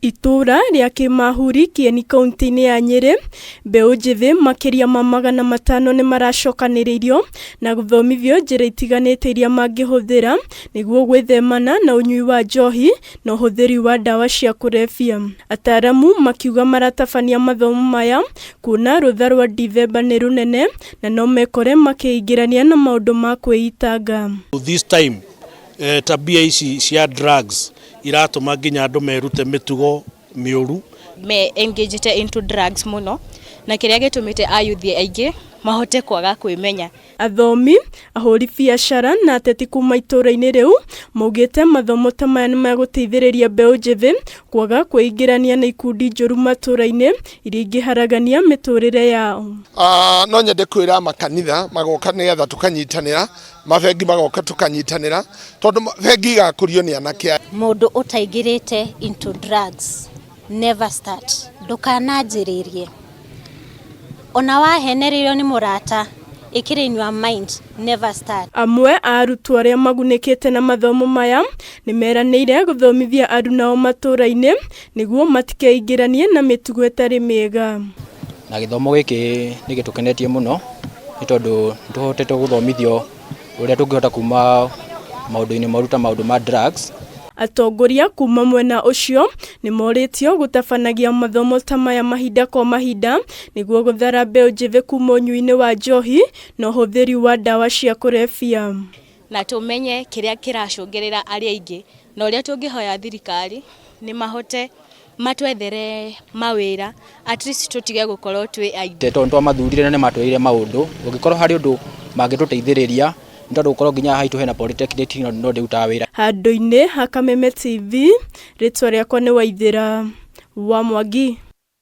Itũũra rĩa Kĩmahuri, Kieni kauntĩ-inĩ ya Nyĩrĩ, mbeũ njĩthĩ makĩria ma 500 nĩ maracokanĩrĩirio na gũthomithio njĩra itiganĩte iria mangĩhũthĩra nĩguo gwĩthemana na ũnyui wa njohi na ũhũthĩri wa ndawa cia kũrebia. Ataramu makiuga maratabania mathomo maya kuona rũtha rwa Dithemba nĩ rũnene na no mekore makĩingĩrania na maũndũ ma kwĩitanga. This time tabia ici cia drugs iratũma nginya andũ merute mĩtugo mĩũru. Me engaged into drugs mũno na kĩrĩa gĩtũmĩte ayuthi aingĩ mahote kwaga kwĩmenya. Athomi, ahũri biacara na ateti kuma itũũra-inĩ rĩu maugĩte mathomo ta maya nĩ megũteithĩrĩria mbeũ njĩthĩ kwaga kwĩingĩrania na ikundi njũru matũũra-inĩ iria ingĩharagania mĩtũrĩre yao. No nyende kwĩra makanitha magoka nĩgetha tũkanyitanĩra, mabengi magoka tũkanyitanĩra, tondũ bengi igakũrio nĩ anake aya. Mũndũ ũtaingĩrĩte into drugs never start, ndũkananjĩrĩrie. Ona wahenererio nĩ mũrata, ĩkĩra in your mind never start. Amwe a arutwo arĩa magunĩkĩte na mathomo maya nĩ meranĩire gũthomithia arunao matũũra-inĩ nĩguo matikeingĩranie na mĩtugo ĩtarĩ mĩega. Na gĩthomo gĩkĩ nĩ gĩtũkenetie mũno nĩ tondũ nĩ tũhotete gũthomithio ũrĩa tũngĩhota kuma maũndũ-inĩ moru ta maũndũ ma drugs. Atongoria kuma mwena ũcio nĩ morĩtio gũtabanagia mathomo ta maya mahinda kwa mahinda nĩguo gũthara mbeũ njĩthĩ kuma ũnyui-inĩ wa njohi na ũhũthĩri wa ndawa cia kũrebia. Na tũmenye kĩrĩa kĩracũngĩrĩra arĩa aingĩ na ũrĩa tũngĩhoya thirikari nĩ mahote matwethere mawĩra at least tũtige gũkorwo twĩ aingĩ. Tondũ twamathurire na nĩ matwĩrire maũndũ, ũngĩkorwo harĩ ũndũ mangĩtũteithĩrĩria nĩ tondũ gũkorwo nginya haitũ hena polytechnic no ndĩrutaga wĩra. Handũ-inĩ ha Kameme TV, rĩtwa rĩakwa nĩ Waithĩra wa Mwangi.